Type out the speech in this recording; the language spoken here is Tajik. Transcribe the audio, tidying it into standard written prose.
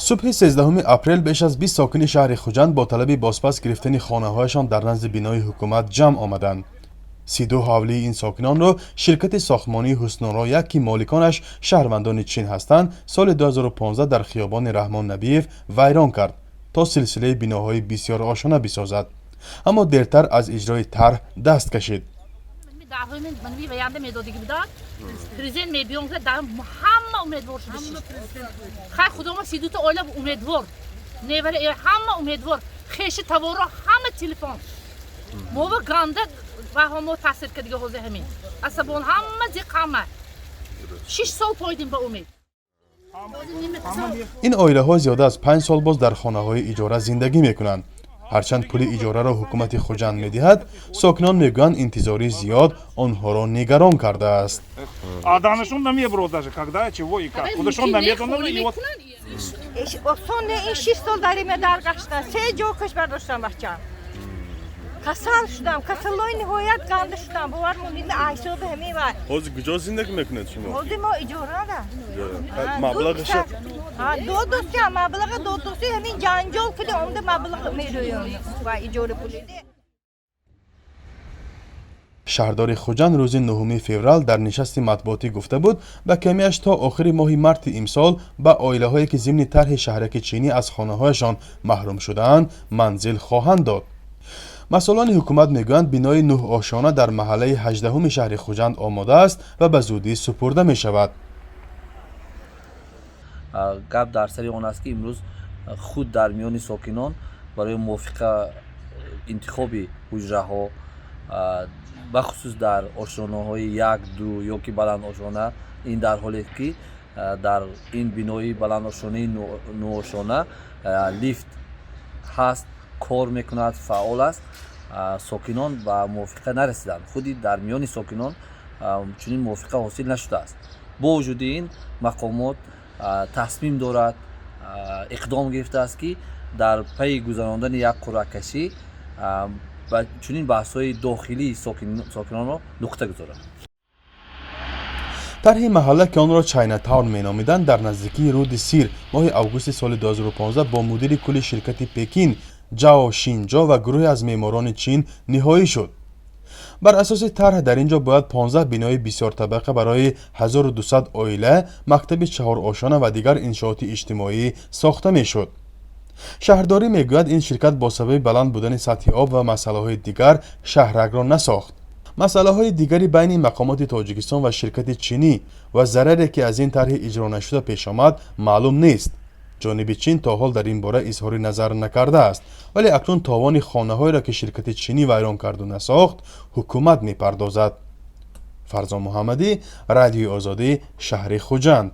Субҳи 13 апрел беш аз 20 сокини шаҳри Хуҷанд бо талаби бозпас гирифтани хонаҳояшон дар назди бинои ҳукумат ҷамъ омаданд. 32 ҳавлии ин сокинонро ширкати сохтмонии Ҳуснуро як, ки моликонаш шаҳрвандони Чин ҳастанд, соли 2015 дар хиёбони Раҳмон Набиев вайрон кард, то силсилаи биноҳои бисёрошона бисозад, аммо дертар аз иҷрои тарҳ даст кашид. Ваянда медодагӣ буданд, президент мебиён, ҳама умедвор шуда. Хай, худома, 32-та оила умедвор, невара, ҳама умедвор, хеши таворо, ҳама телефон мова ганда ваҳо мо таъсир кардига. Ҳозир ҳамин асабон, ҳама зиқ, ҳама 6 сол пойдим ба умед. Ин оилаҳо зиёда аз 5 сол боз дар хонаҳои иҷора зиндагӣ мекунанд. Ҳарчанд пули иҷораро ҳукумати Хуҷанд медиҳад, сокинон мегӯянд, интизории зиёд онҳоро нигарон кардааст. Аданашон намеброд даже, когда, чего и как. Худашон намедонанд и вот. Осон не, ин 6 сол дар име даргаштан, се ҷо каш бардоштам, бачам касал шудам, касалои ниҳоят ганда шудам, бовар монед, айсоби ҳамин вай. Ҳозир куҷо зиндагӣ мекунед шумо? Ҳозир мо иҷорада. Маблағаша? Додоси, маблаға додоси, ҳамин ҷанҷол киди омда, маблағ мерӯём ва иҷора пулиди. Шаҳрдори Хуҷанд рӯзи 9 феврал дар нишасти матбуотӣ гуфта буд, ба камиаш то охири моҳи марти имсол ба оилаҳое, ки зимни тарҳи шаҳраки чинӣ аз хонаҳояшон маҳрум шудаанд, манзил хоҳанд дод. Масъулони ҳукумат мегӯянд, бинои нӯҳошона дар маҳаллаи 18-уми шаҳри Хуҷанд омода аст ва ба зудӣ супурда мешавад. Гап дар сари он аст, ки имрӯз худ дар миёни сокинон барои мувофиқа интихоби ҳуҷраҳо, бахусус дар ошонаҳои як, ду ё ки баландошона, ин дар ҳоле ки дар ин бинои баландошонаи нӯҳошона лифт ҳаст, кор мекунад, фаъол аст, сокинон ба мувофиқа нарасиданд. Худи дар миёни сокинон чунин мувофиқа ҳосил нашудааст. Бо вуҷуди ин, мақомот тасмим дорад, иқдом гирифтааст, ки дар пайи гузарондани як қуръакашӣ ба чунин баҳсҳои дохилии сокинонро нуқта гузорад. Тарҳи маҳалла, ки онро Чайнатаун меномиданд, дар наздикии рӯди Сир моҳи августи соли 2015 бо мудири кулли ширкати Пекин Ҷао Шинҷо ва гурӯҳе аз меъморони Чин ниҳоӣ шуд. Бар асоси тарҳ, дар ин ҷо бояд 15 бинои бисёртабақа барои 1200 оила, мактаби чаҳорошона ва дигар иншооти иҷтимоӣ сохта мешуд. Шаҳрдорӣ мегӯяд, ин ширкат бо сабаби баланд будани сатҳи об ва масъалаҳои дигар шаҳракро насохт. Масъалаҳои дигари байни мақомоти Тоҷикистон ва ширкати чинӣ ва зараре, ки аз ин тарҳи иҷронашуда пеш омад, маълум нест. Ҷониби Чин то ҳол дар ин бора изҳори назар накардааст, вале акнун товони хонаҳоеро, ки ширкати чинӣ вайрон карду насохт, ҳукумат мепардозад. Фарзон Муҳаммадӣ, Радиои Озодӣ, шаҳри Хуҷанд.